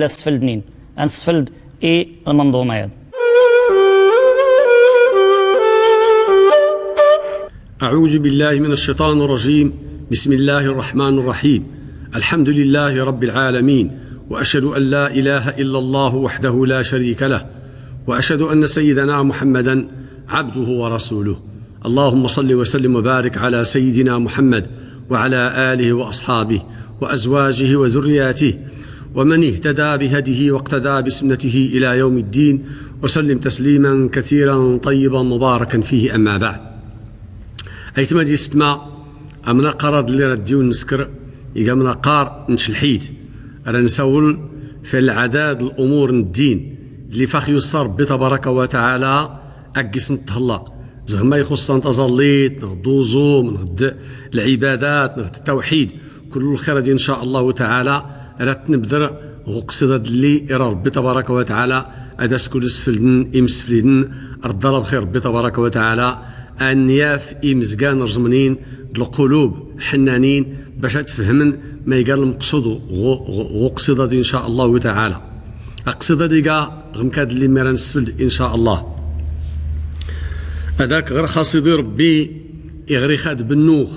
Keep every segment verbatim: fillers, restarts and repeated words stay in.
Asfeld-nni, ad-nsfeld i lmanḍuma-ad. أعوذ بالله من الشيطان الرجيم. بسم الله الرحمن الرحيم. الحمد لله رب العالمين، وأشهد أن لا إله إلا الله وحده لا شريك له، وأشهد أن سيدنا محمدا عبده ورسوله. اللهم صل وسلم وبارك على سيدنا محمد وعلى آله وأصحابه وأزواجه وذرياته ومن اهتدى بهديه واقتدى بسنته إلى يوم الدين، وسلم تسليما كثيرا طيبا مباركا فيه، أما بعد. Aytma d yessetma, amnaqar-ad-lli rad-iw-nnesker iga amnaqar n-tcelḥit, ra-nsawel f-lɛadad n-lumuṛ n-ddin lli f-ax-yussa Ṛebbi tabaraka wa taɛala ad-gis-ntthella, zeɣ ma ixuṣṣan taẓallit neɣ d-uẓum neɣ d-lɛibadat neɣ d-ttawḥid. Kull lxir-ad-i nca allahu taɛala rad-t-nbder ɣ-uqṣiḍ-ad-lli ira Ṛebbi tabaraka wa taɛala ad-as-kul-sfelden imsefliden. Rḍa-ṛ abxir Ṛebbi tabaraka wa taɛala, ad-nyaf imezgan rẓemnin d-lqulub ḥennanin, bac ad-fhmen ma iga lmeqṣud ɣ-, ɣ-, ɣ-uqṣiḍ-ad-i nca allahu taɛala. Aqṣiḍ-ad-iga ɣ-mkad-lli mira nsfeld nca allah. Ad-ak-ɣerx a sidi Ṛebbi, iɣrix ad-bennux,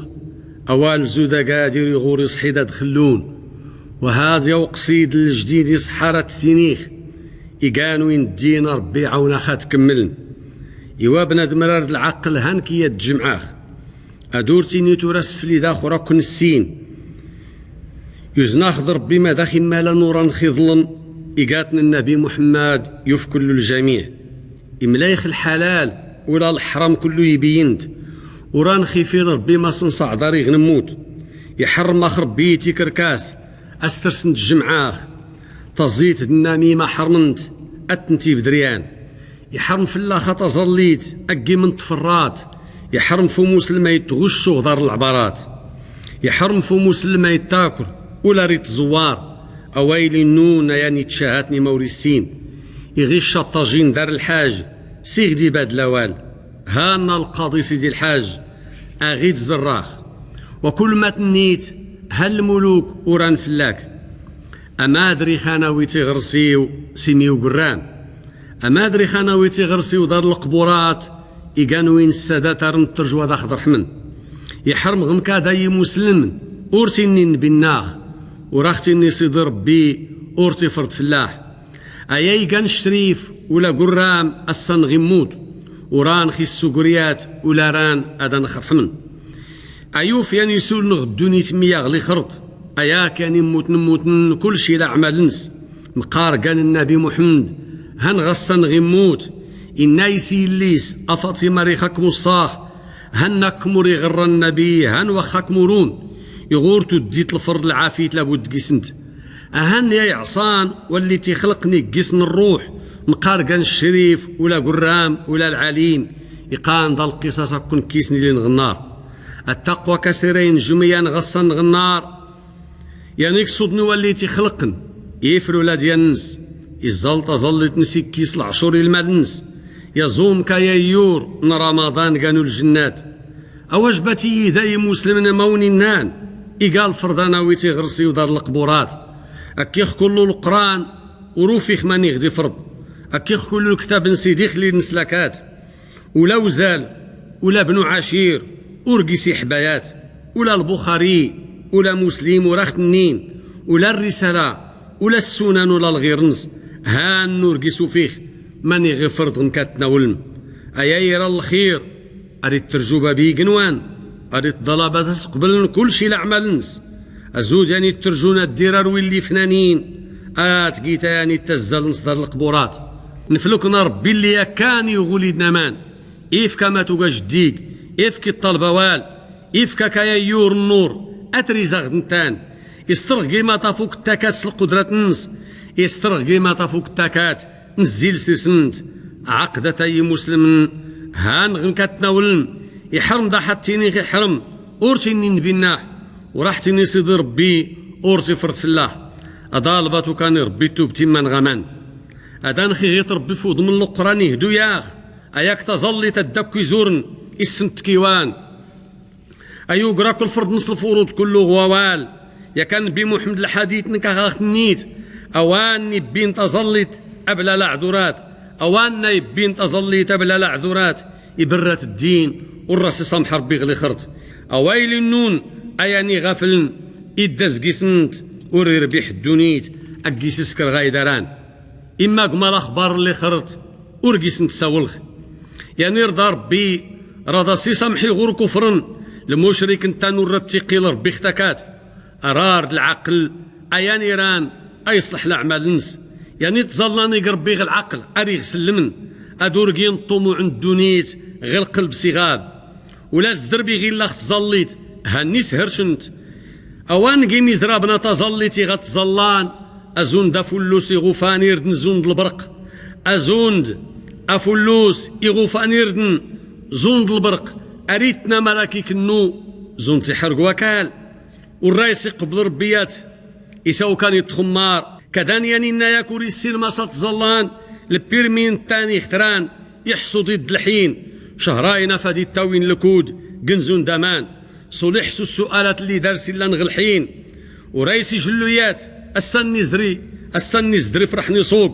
awal zud agadir iɣur iṣḥid ad-xellun, wa had ya uqṣid lǧdid iṣḥa ra-t-tinix, igan win ddin a Ṛebbi ɛawnax ad-tkemmln. Iwa bnadm ra-r d-lɛaql han-k-i ad-ǧemɛax, ad-ur tini tura sflidax ur-ak-nessin. Yuzen-ax-d Ṛebbi ma dax immalan ur-anx-iḍlm, igatn nnabi Muḥemmad yuf kull ljamiɛ. Imla-ix lḥalal ula lḥram kullu ibiyyin-t. Ur-anx-ifil Ṛebbi ma s-nṣaɛḍar iɣ-nmmut. Iḥrrm-ax Ṛebbi i tikrkas, a-s trsn-tjemɛax. Taẓẓit d-nnamima ḥrmn-t, ad-tent-ibder yan. Iḥrm fllax a taẓallit, a-gg-imn tfrrat. Iḥrm f-umuslm a-y-tɣuccuɣ dar lɛbarat. Iḥrm f-umuslm a-y-takr ula ri-tẓwwar. Awayl innun a-yan-itcahatn i ma ur-issin. Iɣicc a ṭṭajin dar lḥaj, s-iɣ d-ibad lawal. Hanna lqaḍi sidi lḥaj, aɣ-id-zrrax. Wa kull ma tnnit, ha lmuluk uran fllak. Amadr ixan a-wi-t iɣrsiw s-imi ugurram. Amadr ixan a-wi-t iɣrsiw dar lqburat, igan win ssadat ar-ntrju ad-ax-d-rḥmn. Iḥrm ɣ-mkad ay imuslmn, ur-t-inni nnbi-nnax, ur-ax-t-inni sidi Ṛebbi, ur-t-ifrḍ fllax. Aya igan crif ula gurram, ass-a nɣ-immut, ur-anx-issugriyat ula ran ad-anx-rḥmn. Ayuf yan isuln ɣ-ddunit mmi-aɣ lixrḍ, ayak yan immutn mmutn kullci laɛmal-ns. Mqar gan nnabi Muḥmmd, han ɣ-ass-a nɣ-immut, inna-is i yell-is, a Faṭima rix-ak-muṣṣax, han akk mur-iɣrra nnabi, han waxx-ak-murun, iɣur tuddit lfrḍ lɛafit labud gis-nt. Ahan ya iɛṣan walli t-ixlqn iggisn rruḥ, mqar gan crif ula gurram ula lɛalim, iqqan da lqisas akk nkisn ilin ɣ-nnar. Attaqwa kasira injum iyan ɣ-ass-a nɣ-nnar. Yan igsuḍn walli t-ixlqn, ifr ula d yan-ns, iẓẓal taẓallit-ns ikkis lɛcur i lmal-ns. Yaẓum ka yayyur n-ramaḍan gan uljnnat. Awajbat-iyi-d ay imuslmn ma wn-innan, iga lfrḍan a-wi-t-iɣrsiw dar lqburat. Akk-ix kullu lqran, ur ufix man-iɣ-d-ifrḍ. Akk-ix kullu lktab n-sidi xlid n-slakat. Ula uzal, ula bnu ɛacir, ur gis iḥbayat. Ula lbuxari, ula muslim ur-ax-t-nnin. Ula rrisala, ula ssunan ula lɣir-ns. Han ur gis ufix man-iɣ-ifrḍ ɣ-mkad tnawlm. Aya ira lxir, ad-ittrju bab igenwan, ad-itḍalab ad-as-qbln kullci laɛmal-ns. Azud yan ittrjun ad-dirar wi llifnanin, ad-tgita yan ittazzaln s-dar lqburat. Nflukn a Ṛebbi lli akkan iɣulidn aman. Ifk ama tuga jeddig, ifk iṭṭalb awal, ifk aka yayyur nnur, atrizaɣ d-nttan. Istrɣ gima tafuk ttakat s-lqudrat-ns, istrɣ gima tafuk ttakat. Nzzil s-isnt, ɛaqdat ay imuslmn, han ɣ-mkad tnawln. Iḥrm dax ad-tini ɣ-iḥrm, ur-t-inni nnbi-nnax, ur-ax-t-ini sidi Ṛebbi, ur-t-ifrḍ fllax. Aḍalbat ukan i Ṛebbi ttubti man ɣ-aman. Ad-anx-iɣiṭ Ṛebbi f-uḍmn lqran ihdu-yax, ayak taẓallit ad-dakk izurn, issn tkiwan. Ay ugr akk lfrḍ-ns lfurud kullu ɣ-wawal. Yak a nnbi muḥmmd lḥadit-nk ax-ax-t-nnit, Awann ibbin taẓallit ablala ɛḍurat, awann ibbin taẓallit ablala ɛḍurat, ibrrat ddin, ur ras iṣamḥ rbbi ɣ lixrt. Awayl nnun ayan iɣafln, iddaz gisnt ur irbiḥ ddunit, aggis iskr ɣa idaran. Imma gma laxbar n lixrt ur gisnt sawlɣ. Yan irḍa rbbi, raḍa s iṣamḥ iɣ ur kufrn. Lmucrik nttan ur rad tiqqil rbbi ɣ takat. Arar d lɛaql ayan iran a iṣlḥ laɛmal-ns. Yan itẓallan ig rbbi ɣ lɛaql ar iɣ slmn, ad ur gin ṭṭumuɛ n ddunit ɣ lqlb s iɣab. Ula zdrb iɣ illa ɣ tẓallit hann is hrcnt. Awann gim izrabn a taẓallit iɣ a tẓallan, azund afullus iɣ ufan irdn zund lbrq. Azund afullus iɣ ufan irdn zund lbrq, ar itna mara kiknnu zund tiḥr g wakal. Ur ra isiqbl rbbi yat isawkan itxummar. Kadan yan inna yak ur issin mas a tẓallan, lpirmi nttan iɣ tran iḥṣu di ddlḥin. Cehrayn afad ittawin lkud gnzun daman, ṣul iḥṣu ssualat lli dars illan ɣ lḥin. Ur a isijllu yat assan n izdri, assan n izdri frḥn iṣug.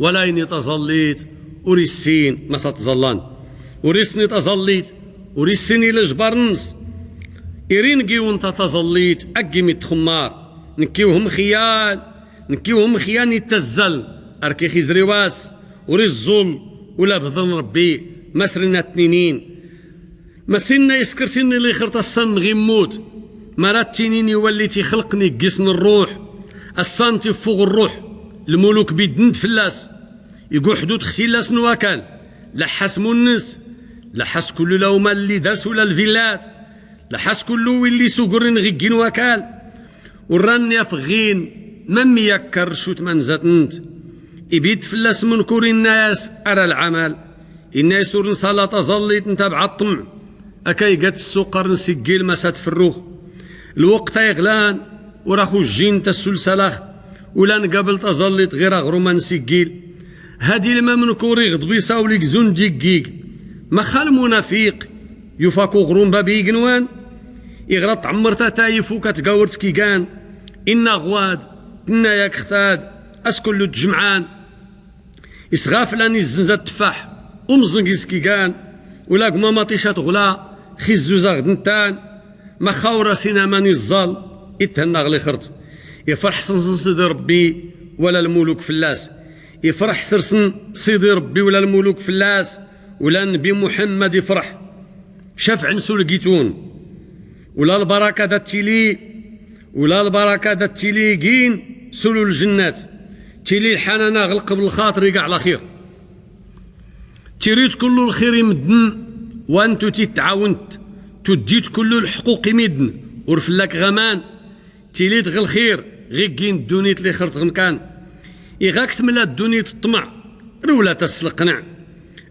Walayn i taẓallit ur issin mas a tẓallan. Ur issin i taẓallit, ur issin i lejbar-ns. Irin giwnt a taẓallit aggim itxummar. Nkki whm xiyan, nkki whm xiyan ittazzaln. Ar kix izri was ur iẓẓul ula bdrn rbbi. Masrin a tninin, masinna iskr tinni lixrt assan n ɣ immut. Mara ttinin iwalli tixlqn iggisn rruḥ. Assan tiffuɣ rruḥ, lmuluk biddn d fllas. Iguḥdu txtilla-sn wakal. Laḥḥas munns, laḥḥas kullu lawmal lli dars ula lvillat. Laḥḥas kullu willi sugrin ɣ iggin wakal. Ur ran yafɣin, mammi yakkar rcut manzatnt. Ibid fllas mnkur inna-yas ara lɛamal. Inna-yas ur nsala taẓallit ntabɛa ṭṭmɛ. Aka iga tsuqar nsiggil mas a tfrrux. Lwqt a iɣlan ur ax ujjin tassulsalax. Ula ngabl taẓallit ɣir aɣrum a nsiggil. Had ilm amnkur iɣḍb isawlig zund iggig. Maxa lmunafiq yufak uɣrum bab ignwan. Iɣ ra tɛmmr tata ifuk a tgawrt kigan. Inna ɣwad, tnna yak xtad, as kullu tjmɛan. Isɣaflan izznz a tffaḥ, umẓng iskigan. Ula gma maṭic a tɣla, xizzuz aɣ dnttan. Maxa ur asin aman iẓẓal, ithenna ɣ lixrt. Ifrḥ srsn sidi rbbi wala lmuluk fllas. Ifrḥ srsn sidi rbbi wala lmuluk fllas. Ula nnbi muḥmmad ifrḥ. Cafɛn s ulgitun. Ula lbaraka da ttili, ula lbaraka da ttili gin s ulu lǧnnat. Ttili lḥanana ɣ lqbl lxaṭr iga ɛla xir. Ttirit kullu lxir i mddn, wa ntu titɛawnt. Tuddit kullu lḥquq i middn, ur flak ɣ aman. Ttilit ɣ lxir ɣ iggin ddunit lixrt ɣ mkan. Iɣ ak tmla ddunit ṭṭmɛ, rwlat as lqnɛ.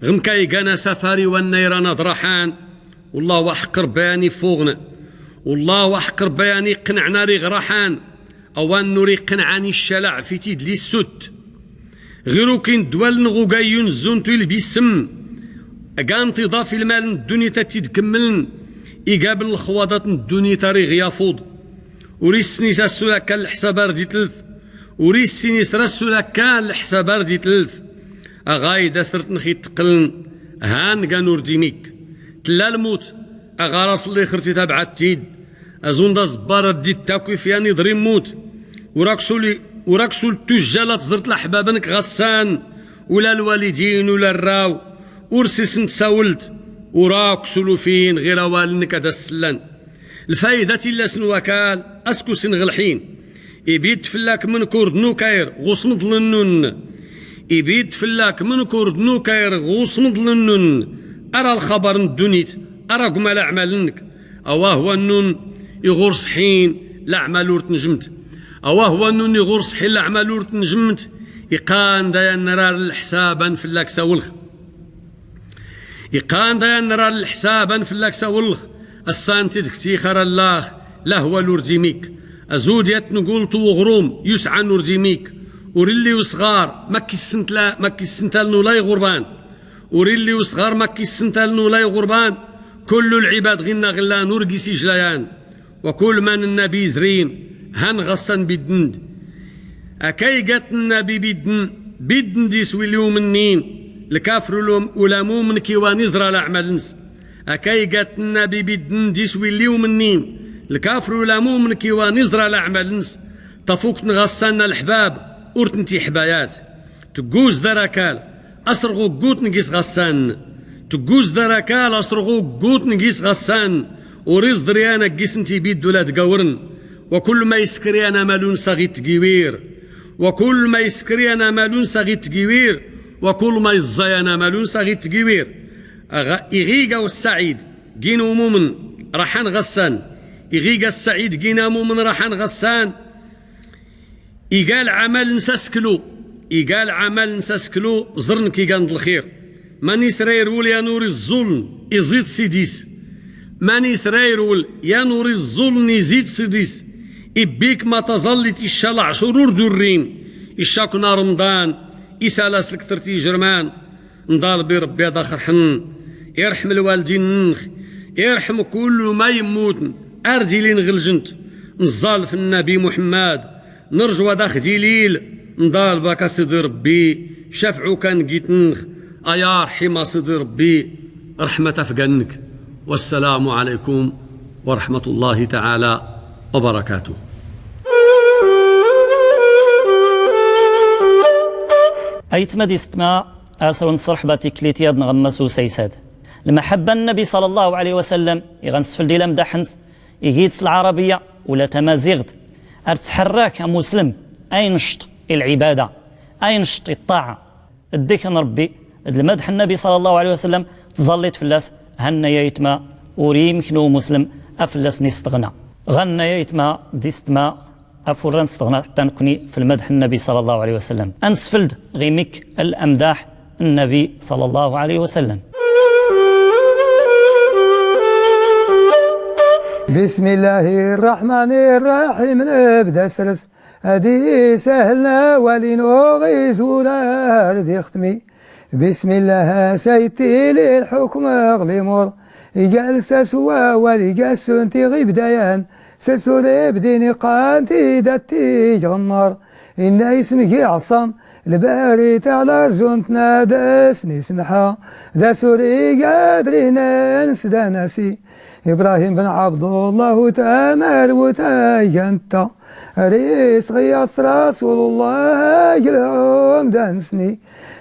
Ɣ mka igan asafar i wanna iran ad raḥan. Wllah wa ḥqq rbbi a yan iffuɣn. Wllah wa ḥqq rbbi a yan iqqnɛn ar iɣ raḥan. Awann ur iqqnɛan iccalaɛ fit idli ssut. Ɣir ukin ddwaln ɣ ugayyun zzunt ilbism. Gan tiḍaf ilmaln ddunit a tid kmmln. Igabn lxwaḍat n ddunit ar iɣ yafuḍ. Ur issin is assul akkan lḥsab ar d itlf. Ur issin is rassul akkan lḥsab ar d itlf. Aɣayd asrt nx ittqln. Han gan ur d imik. Tlla lmut. Aɣaras lixrt itabɛat tid. Azund aẓbbar ad d ittakw ifyan iḍr immut. Ur ak sul, ur ak sul tujjal a tẓrt laḥbabnk ɣ assan. Ula lwalidin ula rraw. Ur sisn tsawlt. Ur ak sul ufin ɣir awalnk ad as sllan. Lfayda tillasn wakal askusin ɣ lḥin. Ibid flak mnkur d nukayr ɣ usmḍl nnun. Ibid flak mnkur d nukayr ɣ usmḍl nnun. Ara lxabar n ddunit, ara gma laɛmalnk. Awah wa nnun iɣ ur ṣḥin laɛmal ur tnjmt. Awah wa nnun iɣ ur ṣḥin laɛmal ur tnjmt. Iqqan d aya nrar lḥsab a nflak sawlx. Iqqan d aya nrar lḥsab a nflak sawlx. Assan tidgt ixar allax lahwal ur d imik. Azud yat ngult uɣrum yusɛan ur d imik. Ur illi usɣar ma kissntaln ula iɣurban. Ur illi usɣar ma kissntaln ula iɣurban. Kullu lɛibad ɣinna ɣ llan ur gis ijlayan. Wa kull man nna bizrin han ɣ assan biddnd. Akay gatn nabi bidn bidn diswiliw mnnin lkafr ulamumin kiwan izra lamal ns. Akay gatn nabi bidn diswiliw mnnin lkafr ulamumin kiwan izra lamal ns. Tafukt n ɣassan alḥbab urtn tiḥbayat. Tguz darakal asrɣu gutn gis ɣassan. Tguz darakal asrɣu gutn gis ɣassan. Uriz dryan agisn tibid dula dgawrn. Wa kull ma iskr yan amalun saɣit tgiwir. Wa kull ma iskr yan amalun saɣit tgiwir. Wa kull ma iẓẓa yan amalun saɣit tgiwir. Iɣiga ussaɛid gin umumin raḥan ɣassan. Iɣiga ssaɛid gin amumin raḥan ɣassan. Iga lɛamal n sasklu iga lɛamal n sasklu. Ẓrn kigan d lxir. Mani srayrwul yan ur iẓẓuln iẓid sidis. Mani srayrwul yan ur iẓẓuln iẓid sidis. Ibbik ma taẓallit icca lɛcur ur d-urrin. Icca kna rmḍan isal-as lktr tijrman. Nḍalb i rbbi ad-ax-rḥm. Irḥm lwaldin-nx. Irḥm kull ma immutn ar d-ilin ɣ-ljnt. Nẓẓalf nnabi muḥmmad. Nrju ad-ax-d-ilil. Nḍalb-ak a sidi rbbi cafɛu kan gitn-nx. Aya rḥim a sidi rbbi. Rḥmat afgan-nk. Wassalamu ɛlaykum wa rḥmatullahi taɛala wa barakatuh. Aytma d istma. Asrun srḥba tiklit yadn ɣ-mmas usaysad. Lmḥabba n-nnabi sala llahu ɛlayhi wa sallam iɣ-ansfld ilamdaḥ-ns. Igid s lɛarabiya ula tamaziɣt. Ar tsḥrrak amuslm ay ncṭ i lɛibada, ay ncṭ i ṭṭaɛa. Ddikr n rbbi d lmadḥ n-nnabi sala llahu ɛlayhi wa sallam. Tẓallit fllas. Hannay aytma ur imkn umuslm a fllas n-istɣna. Ɣannay aytma d istma. Afurran stɣna ḥtta nkni f lmadḥ n-nnabi sala llahu ɛlayhi wa sallam. Ansfld ɣ-imk l-amdaḥ n-nnabi sala llahu ɛlayhi wa sallam. Bismillahi rraḥmani rraḥim. Nbda srs ad-isahlen awal-inu ɣ-izwur ad-ixtmi. Bismillah a-s-ayt-ili lḥukm ɣ-limur. Iga lsas wawal iga ssunt iɣ-ibdayan. Srs ur ibdin iqqan-t-id ad-t-ig ɣ-nnar. Inna ismg iɛṣan lbari taɛla rjunt-na d-as-nismḥa. D-as ur iga adrin-ns d-anasi. Ibrahim bn ɛbdullah utamarwt a-iga ntta. Ar-isɣi a-s rasulullah a-g lɛumda-nsni.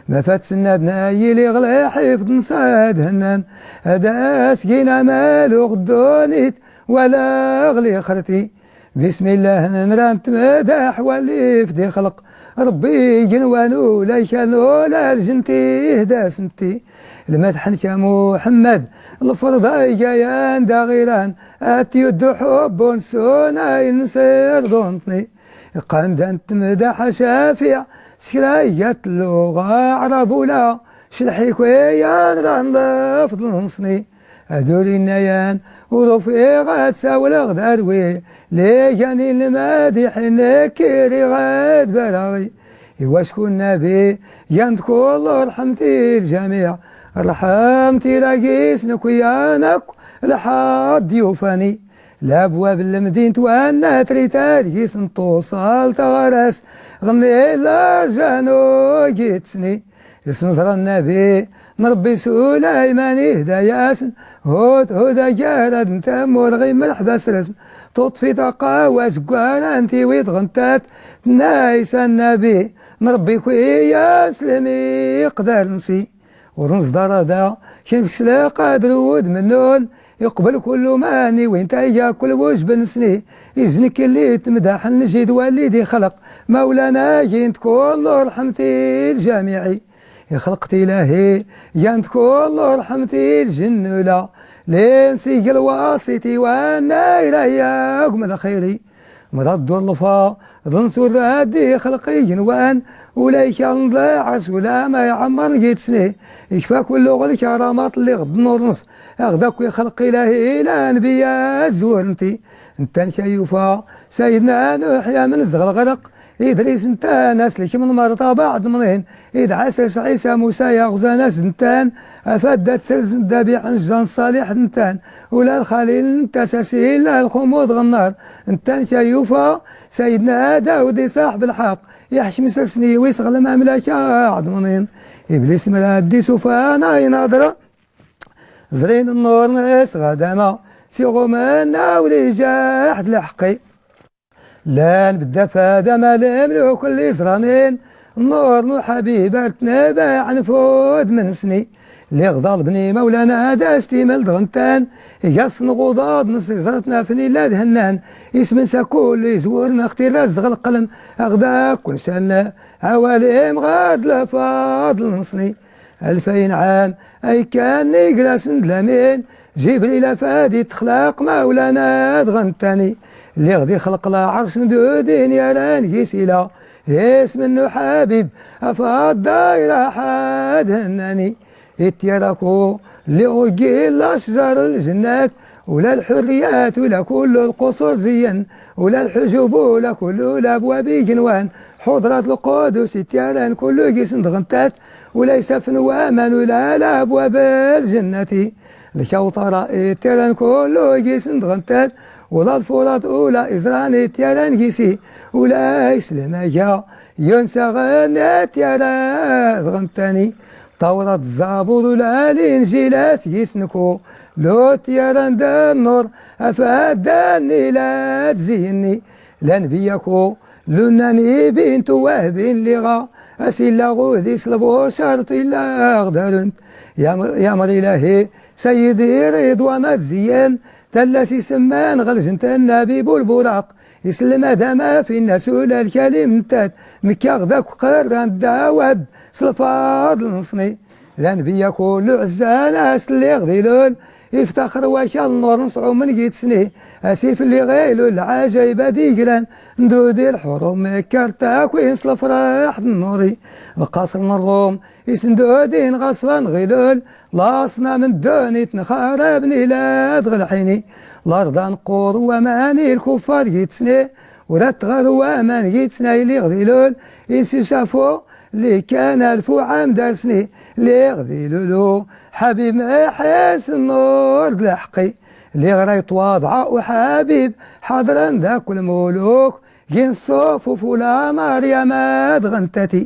Mafat snnad n-ayili ɣ-lḥifḍ-ns ad-hnan. Ad-as-gin amal uɣ-ddunit wala ɣ-lixrti. Bismillah nra ntmdaḥ walli-f d-ixlq. Rbbi ignwan ula ikal ula ljnt ihdas ntti. Lmadḥ-nk a muḥmmad lfrḍ a-iga yan d-aɣiran. Ad-t-yudd uḥubb unsun ay-nsir d-unṭni. Iqqan-d a ntmdaḥ a-cafiɛ s kra iga tlluɣa ɛrab ula. Clḥ-ik iyan ran lfḍ-nsni. Ad-ur-inna yan ur ufiɣ ad-sawlɣ d-arwi. Ligan ilmad iḥin kkir iɣ ad-baraɣi. Iwacku nnabi yan d-kull rḥmt i-ljamiɛ. Rḥmt ira gis nkwi yan akw lḥaḍ d-yufani. Labwab n-lmdint wanna tritar gis n-tuṣalt ɣar-as ɣnni larjan ugitsni. Isnẓra nnabi n-rbbi sulayman ihda-yasn hudhud a-garad n-tammur ɣ-imrḥba srsn. Tuṭfi taqawa zggwaran tiwit ɣ-nttat tnna-is a nnabi n-rbbi kwi-yan slm iqdar-nsi. Ur nẓḍar ada kynfk s lqadr uwd mnnun. Iqbl kull uman iwint a-iga kull wujb-nsni. Izn kll-i tmdaḥn ljid walli d-ixlq mawlana gint kull rḥmt i-ljamiɛ. Ixlq-t ilahi gant kull rḥmt i-ljnn ula. Lins ig lwasit i-wanna ira yagm lxiri. Mradd ur lfa d-nsurra d-ixlq ignwan. Ula ikal n-lɛas ula ma iɛmmrn gitsni. Ikfa kull uɣ lkaramaṭ lliɣ d-nurns. Aɣ-d akw ixlq ilahi ila anbiya zzwur-nti. Nttan ka yufa saydna nuḥ yamn zɣ lɣrq. Idris nttan aslkm n-marṭa baɛd mḍin. Id ɛasr s ɛisa musa yaɣzan as-d nttan. Afad ad-tsrz ddabiḥ n-jjan ṣṣaliḥ nttan. Ula lxalil nttas as-illa lxumud ɣ-nnar. Nttan ka yufa saydna dawd iṣaḥb lḥaq. Iḥcem s-sniwi s-ɣ-lmamlaka ɛḍmnin. Iblis mradd isufan a-inaḍra. Ẓrin nnur-ns ɣ-adama s-iɣumn a-ur-ijaḥ d-lḥqqi. Llan bdda f-adama lemluk lli ẓranin nnur n-uḥabib ar-tnbaɛn f-udmn-sni. Lliɣ ḍalbn imawlan ad-as-timl dɣ-nttan. Iga-sn ɣuḍaḍ-ns iẓratn afn illa d-hnan. Ism-ns a-kull izwurn aɣ-tirraz ɣ-lqlm. Aɣ-da kkwn-sn awal imɣad lafaḍl-nsni. Alfayn ɛam a-ikkan igr-asn d-lamin. Jibril afad itxlaq mawlan-a dɣ-nttani. Lliɣ d-ixlq laɛrc n-dudin yaran gis ila ism n-uḥabib. Afad dayra ḥad hnnani. Ittyara kulli uggi illa cjar n-ljnnat. Ula lḥurriyat ula kullu lqusur ziyyan. Ula lḥujub ula kullu labwab ignwan. Ḥudrat lqudus ittyaran kullu gis-n dɣ-nttat. Ula isafn waman ula labwab ljnnati. Lkawṭara ittyaran kullu gis-n dɣ-nttat. Ula lfurat ula iẓran ittyaran gis-i. Ula islm aga yunsaɣn ittyara dɣ-nttani. Tawrat ẓẓabur ula linjil a-s gis-n kullu ittyaran d-nnur. Afad d-nil ad-ziyynni. Lanbiya kullu nnan ibint wahbin lliɣ a-s illa ɣudis lbucart illa ɣ-darunt. Yamr ilahi sayyidi ridwan ad-ziyyyn. Talla-s isemman ɣ-ljnt nnabi bulburaq. Islm adama finna s-ula lkalim nttat. Mkkaɣ d-akw qrran ddawab s-lfaḍl-nsni. Lanbiya kullu ɛzzan a-s lliɣ d-ilul. Iftaxr wakal nnur-ns ɛumn git-sni. A-s iflli ɣ-ilul lɛajayb ad-igran. Ndudi lḥurum mkkar takwin s-lfraḥ d-nnuri. Lqasr n-rrum isndudin ɣasfan ɣ-ilul. Laṣnam n-ddunit nxarabn ila dɣ-lḥini. Larḍ anqqur waman ilkuffar git-sni. Ur-at-tɣar waman git-sni ay lliɣ d-ilul. Insi usafu lli ikkan alfu ɛam dar-sni. Lliɣ d-ilul uḥabib mḥil s-nnur d-lḥqqi. Lliɣ ra itwaḍɛa uḥabib ḥadran d-akw lmuluk. Gin ṣṣufuf ula maryama dɣ-nttati.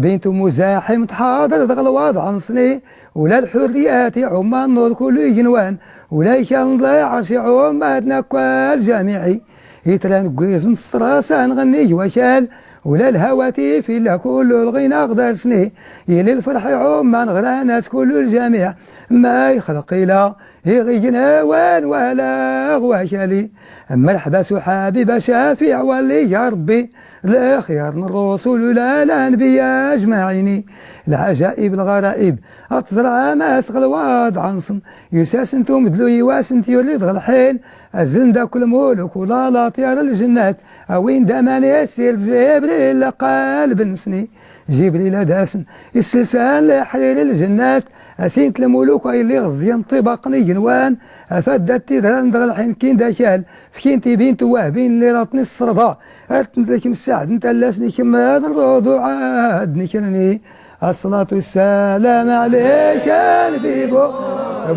Bint muzaḥim tḥaḍr dɣ-lwaḍɛa-nsni. Ula lḥurriyat iɛumma nnur kullu ignwan. Ula ikal n-lɛarc iɛumma d-nakk aljamiɛi. Itran ggwiẓn s-ṣṣraṣan ɣ-nnig wakal. Ula lhawatif illa kullu lɣina ɣ-dar-sni. Ili lfrḥ iɛumma n-ɣran-as kullu ljamiɛ. Ma ixlq ila iɣ ignawan wala ɣ-wakali. Mrḥba s-uḥabib acafiɛ walli iga rbbi. Lxyar n-rrusul ula lanbiya ajmaɛini. Lɛajaib lɣaraib a-tẓram a-s ɣ-lwaḍɛa-nsn. Yusas-nt umdlu iwas-nt yurri dɣ-lḥin. Azln d-akw lmuluk ula laṭyar ljnnat. Awin-d aman issir jibril lqalb-nsni. Jibril ad-asn isslsan liḥrir ljnnat. Asint lmuluk ay lliɣ ẓẓynt ṭibaq n-ignwan. Afad d-at-tidran dɣ-lḥin kkin d-akal. Fkin-t i bint wahbin lli raṭni s-srḍa. Ar-tent-lkm ssaɛdnt allas-nni kmmadn ɣ-uḍuɛa ad-nkrni. Aṣṣlatu wassalam ɛlayka a-nnabi bu-,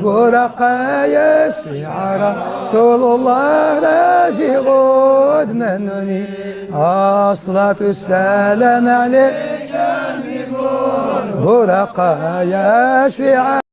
buraq a-yacfiɛ, rasulullah rajiɣ udmnuni. Aṣṣlatu wassalam ɛlayka a-nnabi bu-, buraq a-yacfiɛ.